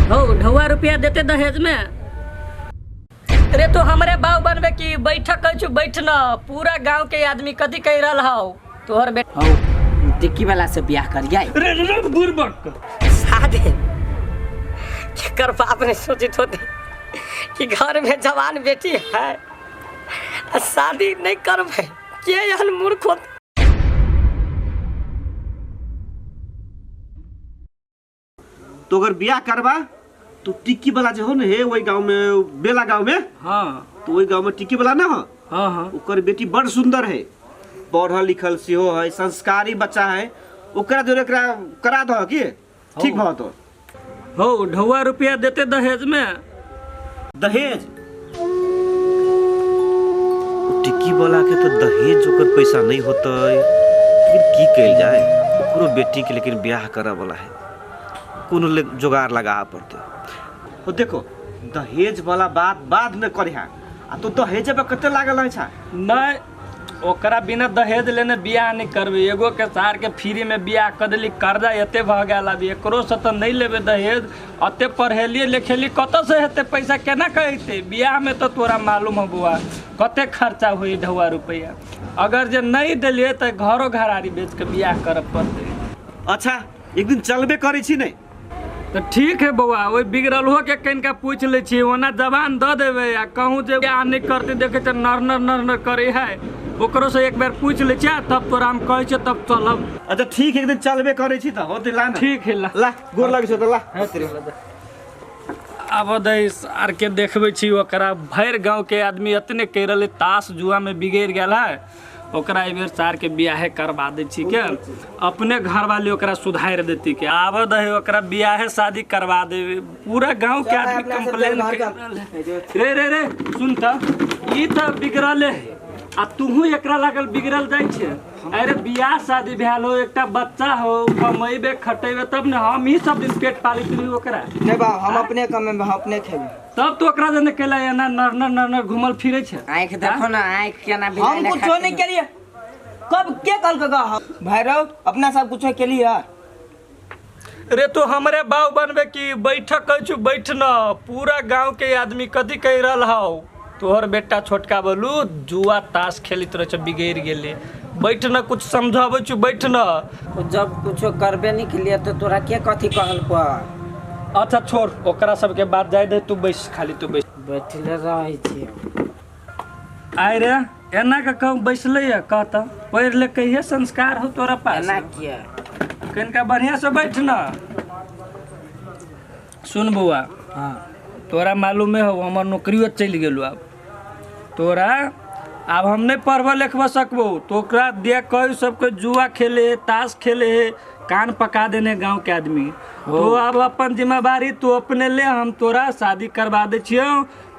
हो ढौआ रुपया देते दहेज में। रे तो हमरे बाव बनबे की बैठक कहै छु बैठ न, पूरा गांव के आदमी कथी कहि रहल हौ तोहर बेटा। हौ टिक्की वाला से बियाह करियै। रे रे रे बुड़बक शादी केकर बाप ने सोचित होते कि घर में जवान बेटी है आ शादी नहीं करबै, के एहन मूर्ख होत। तो अगर बियाह करबा तो टिक्की वाला जो हो न हे वही गांव में, बेला गांव में। हाँ। तो वही गांव में टिक्की वाला ना हो। हाँ हाँ। ओकर बेटी बड़ सुंदर है, पढ़ल लिखल सेहो है, संस्कारी बच्चा है, ओकरा जोरे एकरा करा दह की ठीक भऽ तो। हो ढौआ रुपया देते दहेज में। दहेज टिक्की वाला के तो दहेज ओकर पैसा नहीं होतै, लेकिन की कयल जाए, ओकरो बेटी के लेकिन ब्याह करऽ वाला है, कोनो ले जोगाड़ लगा पड़तै। ओ देखो दहेज वाला बात बाद में करिहा, आ तो दहेज पे कते लागल है छा? नहीं ओकरा बिना दहेज लेने बियाह नहीं करबे, एगो के सार के फ्री में बियाह कर देली, कर्जा एते भऽ गेल, अभी एकरो से तऽ नहीं लेबे दहेज, अते पढ़ेलिए लिखेली कतऽ से हेतै पैसा, केना कहते बियाह में तो तोरा मालूम हो बुआ कते खर्चा हुई ढौआ रुपया, अगर जे नहीं देलिए तऽ घरो घरारी बेच के बियाह करऽ पड़तै। अच्छा एक दिन चलबे करै छी नहीं तो ठीक है बौआ, ओहि बिगड़लहो के कनिका पूछि लै छी, ओना जबान दऽ देबै आ कहूँ जे बियाह नहीं करते देखे छै नर नर नर नर करे है, ओकरो से एक बेर पूछि लै छियै तब तोरा हम कहै छियै तब चलब। अच्छा ठीक है, एक दिन चलबे करै छी तऽ होतै, ला न। ठीक है ला। ला गोर लगै छौ तऽ ला। आब दै आर के देखबै छी ओकरा, भरि गाँव के आदमी एतने कहि रहलै ताश जुआ में बिगड़ि गेल है, ओकरा एहि बेर सार के बियाहे करवा दै छी के अपने घरवाली ओकरा सुधारि देती के, आब दही ओकरा बियाहे शादी करवा देबै, पूरा गाँव के आदमी कंप्लेन रे रे रे सुन तऽ ई तऽ बिगड़ले है आ तुहू एकरा लागल बिगड़ल जाइ छै। अरे बियाह शादी भेल हो, एकटा बच्चा हो, कमेबे खटेबे तब ने, हम ही सब दिन पेट पालैत रही ओकरा। नहीं बाप, हम अपने कमेबे, हम अपने खेबे। तब तो ओकरा जने केला एना नर नर नर नर घुमल फिरे छै। आँख देखो ना, आँख केना हम कुछो नहीं केलिए, कब के कल के भैरव अपना सब कुछो केलिए। रे तो हमरे बाव बनबे की बैठक कहै छु बैठ न, पूरा गांव के आदमी कथी कहि रहल हौ तोहर बेटा छोटका बोलू जुआ ताश खेलित रहे छै बिगड़ि गेलै, बैठ न कुछ समझाबै छु बैठ न। जब कुछो करबे नहीं केलिए तो तोरा के कथी कहल पर। अच्छा छोड़ ओकरा सबके बात जाय दे, तू बैस खाली, तू बैस। बैठले रहै छी। आइ रे एना के कहूँ बैसले है कहता पढ़ि ले कहिए संस्कार हो तोरा पास। एना किया कनिका बढ़िया से बैठ न। सुन बौआ। हाँ। तोरा मालूमे हो हमर नौकरियो चलि गेलौ, आब तोरा आब हम नहीं पढ़बो लिखबो सकबो, तो ओकरा देख कह सबके जुआ खेले है ताश खेले है, कान पका देने गांव के आदमी, तो अब अपन जिम्मेवारी तू अपने ले, हम तोरा शादी करवा दै छियौ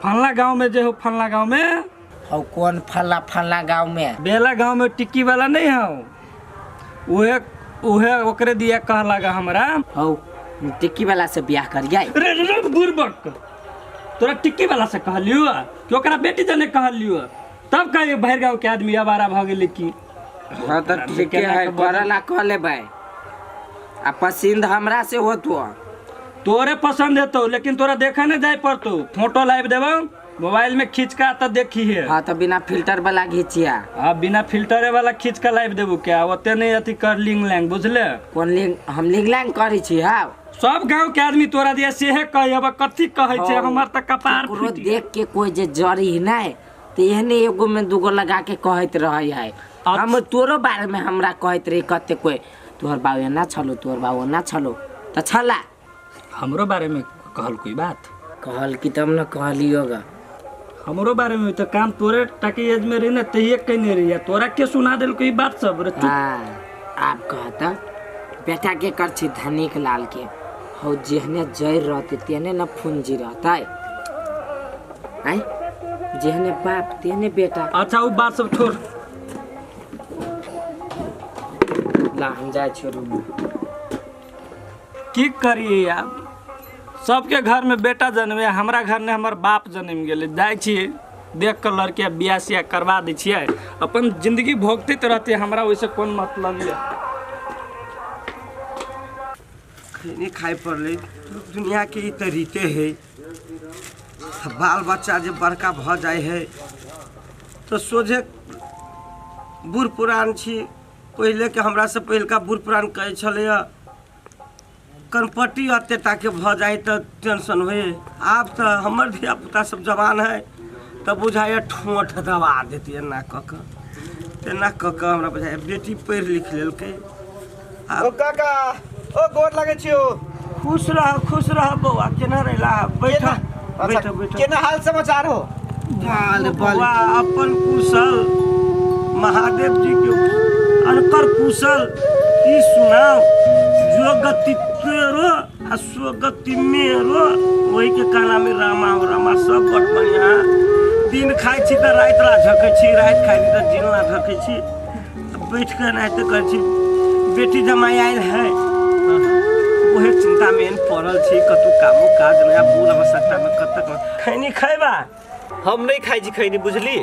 फलना गांव में जे हो फलना गांव में। हौ कौन फलना फलना गांव में? बेला गांव में टिक्की वाला नहीं हौ, उहे उहे ओकरे दिया कह लगा हमरा। हौ टिक्की वाला से बियाह करियै। रे रे रे बुड़बक तोरा टिक्की वाला से कहलियो कि ओकरा बेटी जने कहलियो, तब कहे भरि गांव के आदमी आवारा भऽ गेलै की। हाँ तो ठीक है, करला कह लेबै आ पसंद हमरा से होतो। तोरे पसंद हेतौ लेकिन तोरा देखे नहीं जाय पड़तौ, फोटो लाइव देबौ मोबाइल में खींच के तो देखी है। हाँ तो बिना फिल्टर वाला घिचिया। हाँ बिना फिल्टरे वाला खींच के लाइव देबू क्या, ओते नहीं अथी कर लिंग लैंग बुझले। कौन लिंग? हम लिंग लैंग करै छी। हाँ सब गांव के आदमी तोरा दिया सेहे कहे, अब कथी कहै छै हमर त कपार फूटि। देख के कोई जे जरी नहीं तो एहने एगो में दूगो लगा के कहैत रहे है। हम तोरो बारे में हमरा कहैत रही कते कोई, तोहर बाबू एना छलो तोहर बाबू ओना छलो त छला। हमरो बारे में कहल कोई बात? कहल कि तब न कहलियो गा। हमरो बारे में तो काम तोरे टाके एज में रही ना तहिए कहने रही, तोरा के सुना देल कोई बात सब रे। हां आप कहता बेटा के कर छी धनिक लाल के, हौ जेहने जड़ रहते तेने न फुंजी रहता है, जेहने बाप तेने बेटा। अच्छा वो बात सब छोड़, ला हम जाए छी रूम में। की करिए यार, सबके घर में बेटा जन्मे, हमरा घर ने हमर बाप जन्म गेलै, जाइ छियै देख के लड़के बियाह सियाह करवा दै छियै, अपन जिंदगी भोगते रहते, हमरा ओहिसे कोन मतलब यऽ। खैनी खाइ पड़लै। दुनियाके ई तऽ रीते है, बाल बच्चा जे बड़का भऽ जाइ है तऽ सोझे बूढ़ पुरान छी। पहिलेके हमरासँ पहिलका बूढ़ पुरान कहै छलैए कनपट्टी एते टाके भऽ जाइ तऽ टेंशन होइ। आब तऽ हमर धियापुता सब जवान है तऽ बुझाइए ठोँठ दबा देती एना कऽ कऽ, तेना कऽ कऽ हमरा बुझाइए। बेटी पढ़ि लिख लेलकै। ओ काका, ओ गोर लागै छियौ। खुश रह, खुश रह बौआ, केना रहला? बैठ बैठ बैठ। केना हाल समाचार हो? बौआ अपन कुशल, महादेव जी के अनकर कुशल की सुनाओ। जो गति तेरो आ सो गति मेरो, वही के कहना में रामा हो रामा। सब बड़ बढ़िया। दिन खाइ छी तऽ राति ला झकै छी, राति खाइ छी तऽ दिन ला झकै छी। बैठ कऽ एनाहिते करै छी। बेटी जमाइ आयल है, उहे चिंता में पड़ल छी। कतहु कामो काज नहि, बूढ़ आवश्यकतामे कतक खैनी खैबा? हम नहीं खाइ छी खैनी, बुझली।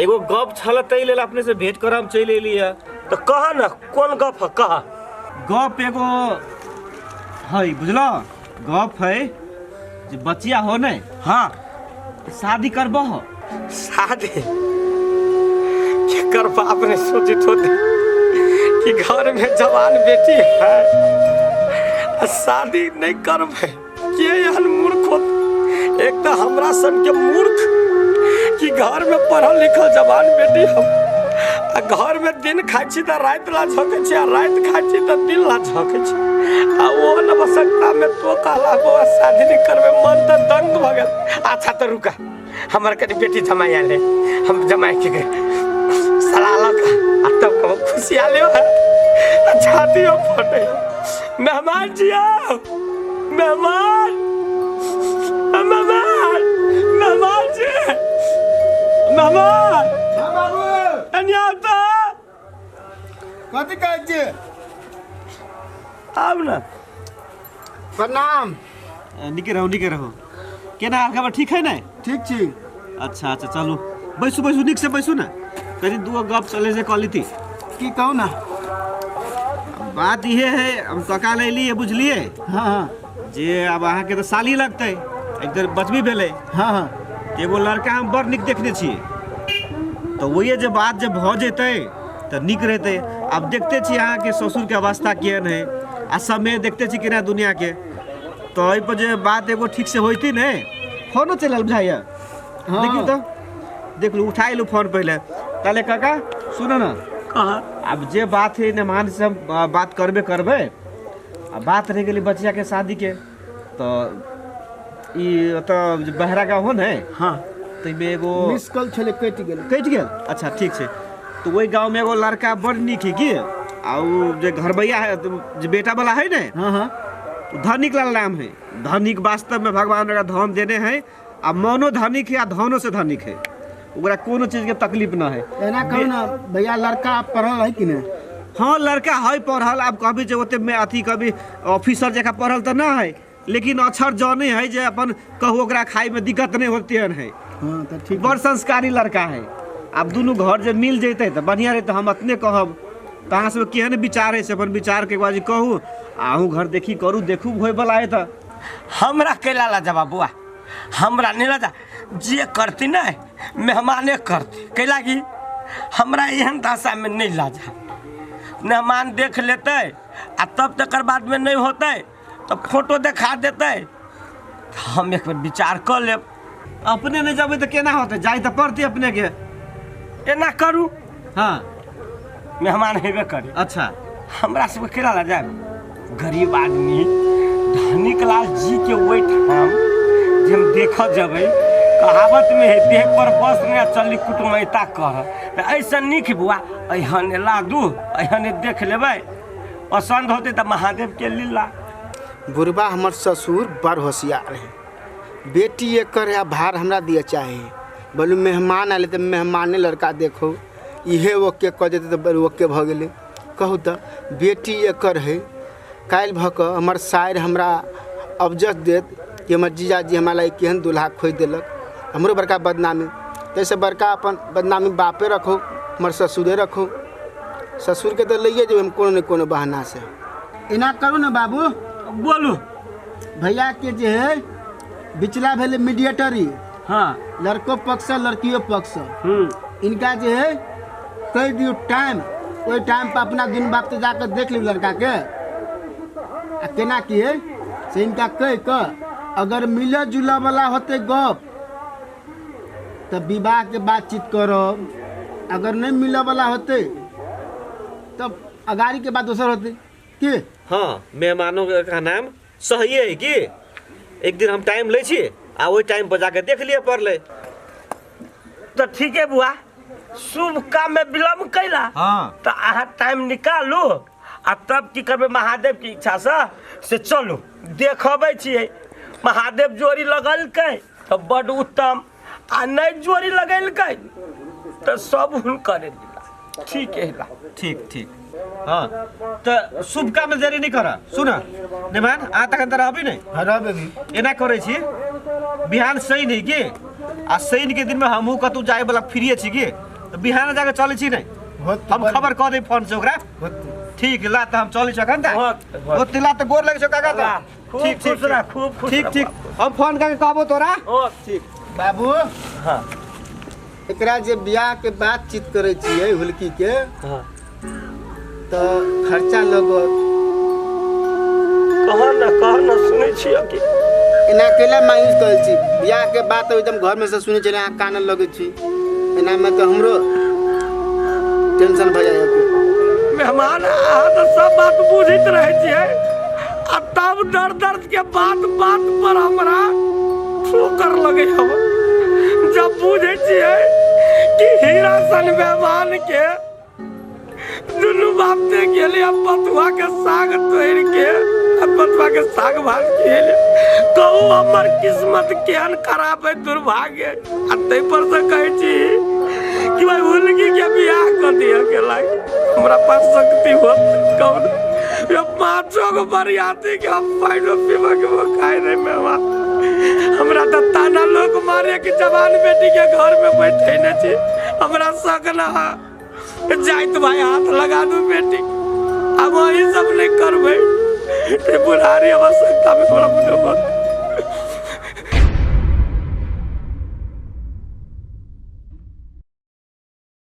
एगो गप छल ताहि लेल अपने से भेंट कर हम चलि एलियै। तऽ कह न, कोन गप है कह। गप एगो है बुझल, गप है जे बचिया हो ने, हाँ शादी करबह। शादी केकर बाप ने सोचित होते कि घर में जवान बेटी है आ शादी नहीं करबै। के एहन मूर्ख होत? एक तऽ हमरा सन के मूर्ख कि घर में पढ़ल लिखल जवान बेटी हम आ घर में दिन खाइ छी तऽ राति ला झकै छी, आ राति खाइ छी तऽ दिन ला झकै छी। आ ओ आवश्यकता में तो कहला बौआ शादी नहीं करबै, मन तऽ दंग भऽ गेल। अच्छा तऽ रुका, हमर कनि बेटी जमाइ आयल है, हम जमाइ के सलाह लऽ कऽ आ तब कहब खुशी आले आ छातियो फटे। मेहमान जी आओ, मेहमान, मेहमान, मेहमान जी, मेहमान। बाबू अन्याता कथी कहै छियै? आब ना। प्रणाम। निके रहो, निके रहो। केना हाल खबर ठीक है ने? ठीक छी। अच्छा अच्छा चलू बैसू बैसू, नीक से बैसू ने। कनि दूगो गप चले से कऽ लीती। की कहू ना? बात इहे है, हम कका ले लिए बुझलिए। हाँ हाँ। जे अब अहाँके तऽ साली लगतै, एक तऽ बचबी भेलै। हाँ हाँ। एगो लड़का हम बड़ नीक देखने छियै, तऽ वही जे बात जे भऽ जेतै तऽ नीक रहतै। आब देखते छी अहाँके ससुरके अवस्था केहन है आ समय देखते छी केना दुनियाके, तऽ एहिपर जे बात एगो ठीक से होइती ने। फोनो चलि आयल बुझाइए। हाँ। देखियौ तऽ, देख लू, उठाइ लू फोन पहिले। ताले काका सुन ना, आब जे बात है मेहमान से हम बात करबे करबै। आ बात रहि गेलै बचिया के शादी के, तऽ ई ओतऽ बहरा गाँव हो ने, हाँ ताहिमे एगो मिस कॉल छलै, कटि गेल। कटि गेल? अच्छा ठीक छै। तऽ ओहि गाँवमे एगो लड़का बड़ नीक है की, आ ओ जे घरबैया है, जे बेटा वाला है ने, हाँ हाँ, धनिक लाल नाम है। धनिक वास्तव में भगवान ओकरा धन देने है, आ मनो धनिक है आ धनो से धनिक है, ओकरा कोनो चीज के तकलीफ न है। एना कहू ना भैया, लड़का पढ़ल है कि नहीं? हाँ लड़का है पढ़ल। आब कभी जे ओते में अथी कभी ऑफिसर जकाँ पढ़ल तऽ न है, लेकिन अक्षर जाने है जे अपन कहू ओकरा खाइ में दिक्कत नहीं होती है। हाँ तऽ ठीक। बड़ संस्कारी लड़का है। आब दुनू घर जे मिल जैते तऽ बढ़िया रहते। हम अपने कहब तऽ अहाँ सब केहन विचार है से अपन विचार के बाद कहू। अहूँ घर देखी करू, देखू होय वाला है तऽ। हमरा कैला ला जबा बौआ, हमरा नहीं ला जा। जे करती ने मेहमाने करती, कैला की हमरा एहन दशा में नहीं ला जा। मेहमान देख लेतै आ तब तकर बाद में नहीं होतै तऽ फोटो देखा देतै, हम एक बेर विचार कऽ लेब। अपने नहीं जबै तऽ केना होतै? जाइ तऽ पड़तै अपने के। एना करू। हाँ मेहमान हेबे करे। अच्छा हमरा सबके केना ला जायब? गरीब आदमी धनिक लाल जी के ओहिठाम जे हम देखऽ जेबै, कहावत में है देह पर बस ने चली कुटुमैता कर, तऽ एहिसँ नीक बौआ एहन ला दू, एहन देख लेबै, पसन्द होतै तऽ महादेव के लीला। बुढ़बा हमर ससुर बड़ होशियार है, बेटी एकर है भार हमरा दिए चाहे। बोलू मेहमान आयल तऽ मेहमाने लड़का देखो, इहे ओके कऽ देतै तऽ ओके भऽ गेलै। कहू तऽ बेटी एकर है, काल्हि भऽ कऽ हमर सारि हमरा अबजस देत कि हमर जीजाजी हमरा लागि केहन दुल्हा खोजि देलक, हमरो बड़का बदनामी। ताहिसँ बड़का अपन बदनामी बापे रखो, हमर ससुरे रखो। ससुरके तऽ लैए जेबै हम कोनो ने कोनो बहानासँ। एना करू ने बाबू, बोलू। भैया के जे है बिचला भेलै मीडिएटरी। हाँ। लड़को पक्ष से लड़कियों पक्ष से इनका जे है कह दियो टाइम, ओहि टाइम पर अपना दुनू बाप तो जाकर देख लियो लड़का के आ केना की है से इनका कह के अगर मिले जुले वाला होते गप तब विवाह के बातचीत करब, अगर नहीं मिले वाला होते तब अगाड़ी के बात दोसर होते की। हाँ, मेहमानों का नाम सही है कि एक दिन हम टाइम लै छी आ ओहि टाइम पर जाके देख लिए पड़लै। तो ठीक है बुआ, शुभ काम में विलम्ब कैला। हाँ। तो अहाँ टाइम निकालू आ तब की करबै महादेव की इच्छा से चलू देखबै छियै। महादेव जोड़ी लगलकै तो बड उत्तम आ नहीं जोड़ी लगेलकै तो सब हुनकर लीला। ठीक है ला। ठीक ठीक। हाँ तो शुभ काम में देरी नहीं कर। सुन नेमान आ तखन तऽ रहबी नहीं? रहबै भी। एना करै छी बिहान शनि है कि आ शनि के दिन में हमहूँ कतहु जाए वाला फ्रीए छी कि तो बिहान जाके चलै छी नहीं, हम खबर कऽ देब फोन से ओकरा। ठीक ला तऽ हम चलै छी अखन तऽ। ओते ला तऽ गोर लगै छौ काका तऽ। ठीक ठीक खूब खुश ठीक ठीक हम फोन करके कहबो तोरा। ठीक बाबू। हाँ। एकरा जे बियाह के बातचीत करै छियै हुलकी के। हाँ। तो खर्चा लगत। कह न सुनै छियै कि एना केला मायूस करै छी बियाह के बात एकदम घर में से सुनै छी अहाँ कान लगै छी, एना में तो हमरो टेंशन भऽ जाइ है। मेहमान अहाँ तऽ सब बात बुझैत रहै छियै आ तब दर्द दर्द के बात बात पर हमरा ठोकर लगै हब। जब बुझै छियै कि हीरा सन मेहमान के दुनू बाप ते गेले आ बथुआ के साग तोड़ि के आ बथुआ के साग भात खिएले, कहू हमर किस्मत केहन खराब है दुर्भाग्य। आ ताहि पर से कहै छी कि भाई हुलकी के बियाह कऽ दिअ के लागी, हमरा पास शक्ति होत कहू ये पाँचों गो बरियाती के हम पाइनो पीबा के वो खाए नहीं मेहमान। हमरा तऽ ताना लोग मारे कि जवान बेटी के घर में बैठे नहीं छी, हमरा शक ना जाइत भाई हाथ लगा दू बेटी। अब वही सब नहीं करबै ते बुढ़ारी आवश्यकता में हमरा बुझबत।